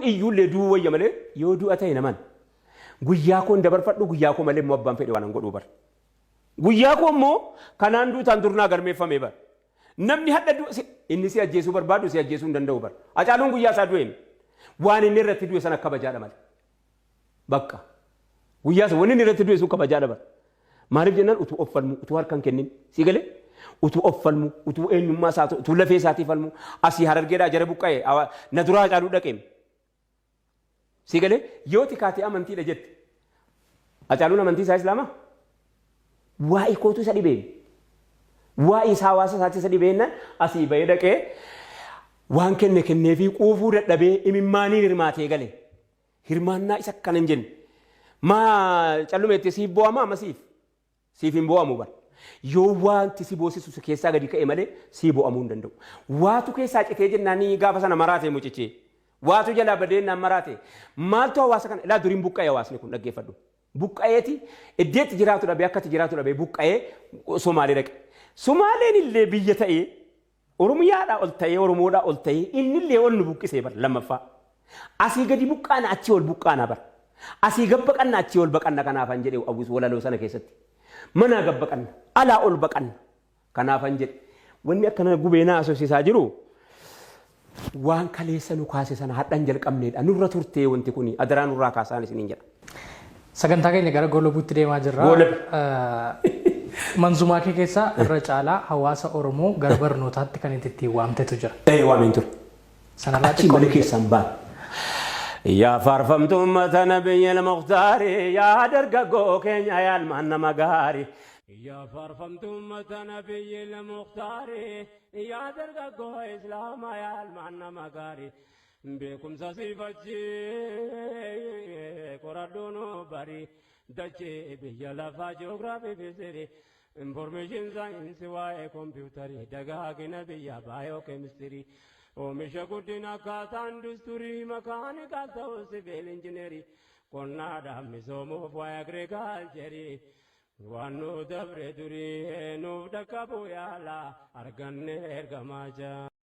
Iyyuullee du'uu wayya malee yoo du'a ta'e naman. Guyyaa koon dabarfadhu, guyyaa koo malee immoo abbaan fedhe waan an godhuu bar. Guyyaa koo immoo kanaan duutaan durnaa galmeeffame bar. Namni hadha du'a inni si ajjeesuu barbaadu si ajjeesuu hin danda'u bar. Hacaaluun guyyaa isaa du'eem. Waan inni irratti du'e sana kabajaadha malee. Bakka. Guyyaa sana wanni inni irratti du'e sun kabajaadha bar. Maaliif jennaan utuu of falmu, utuu harka hin kennin. Sii galee? Utuu of falmu, utuu eenyummaa isaa, utuu lafee isaatii falmu, asii Harargeedhaa jara buqqa'e, na duraa Hacaaluu dhaqeem. Sii galee? Yoo tikaatee amantiidha jette. Hacaaluun amantii isaa Islaamaa? Waa'ee kootu isa dhibeen. Waa'ee isaa hawaasa isaatti isa dhibeennaan asii bahee dhaqee waan kenne kenneefii quufuu dadhabee imimmaaniin hirmaatee gale. Hirmaannaa isa akkana hin jenne. Maa callumeetti siif bo'amaa amma siif? Siif hin bo'amu bar. Yoo wanti si boosisu si keessaa gadi ka'e malee sii bo'amuu hin danda'u. Waatu keessaa citee jennaan gaafa sana maraate mucichi. Waatu jalaa badee jennaan maraate. Maaltu hawaasa kana ilaa duriin buqqa'e hawaasni kun dhaggeeffadhu. Buqqa'eeti iddeetti jiraatu dhabee akkatti jiraatu dhabee buqqa'ee Somaalee dhaqe. Somaaleen illee biyya ta'ee Oromiyaadhaa ol ta'ee Oromoodhaa ol ta'ee innillee ol nu buqqisee bar lammaffaa. Asii gadi buqqaana achii ol buqqaana bar. Asii gad baqanna achii ol baqanna kanaafan jedhe Awwis walaloo sana keessatti. Manaa gad baqanna alaa ol baqanna kanaafan jedhe. Wanni akkana gubee na haasofsiisaa jiru waan kaleessa nu kaase sana hadhan jalqabneedha. Nurra turtee wanti kuni adaraa nurraa kaasaan isiniin jedha. Sagantaa keenya gara goolabuutti deemaa jirra. Goolabi. Manzumaa kee keessaa irra caalaa hawaasa Oromoo gara barnootaatti kan itti ittiin waamtetu jira. Ee waameen ture. Sanarraa Achi xiqqoo mana nu jedhi. keessaan baan. Yaa faarfamtuu ummata nabiyyi muktaari yaa dargaggoo keenya yaa ilmaan nama gaari. Yaa faarfamtuu ummata nabiyyi muktaari yaa dargaggoo islaamaa yaa ilmaan nama gaari. Beekumsa siif achi qoradhuu nu bari dachee biyya lafaa ji'oogiraafii fi sirii information saayinsii waa'ee kompiitarii dagaagina biyya baayoo keemistirii oomisha guddina akkaataa industirii makaanikaal ta'uu siviil injineerii qonnaadhaaf misoomuuf waa'ee agriikaalcherii waan nu dabre durii nuuf dhaqqabu yaala arganne ergamaa jaa.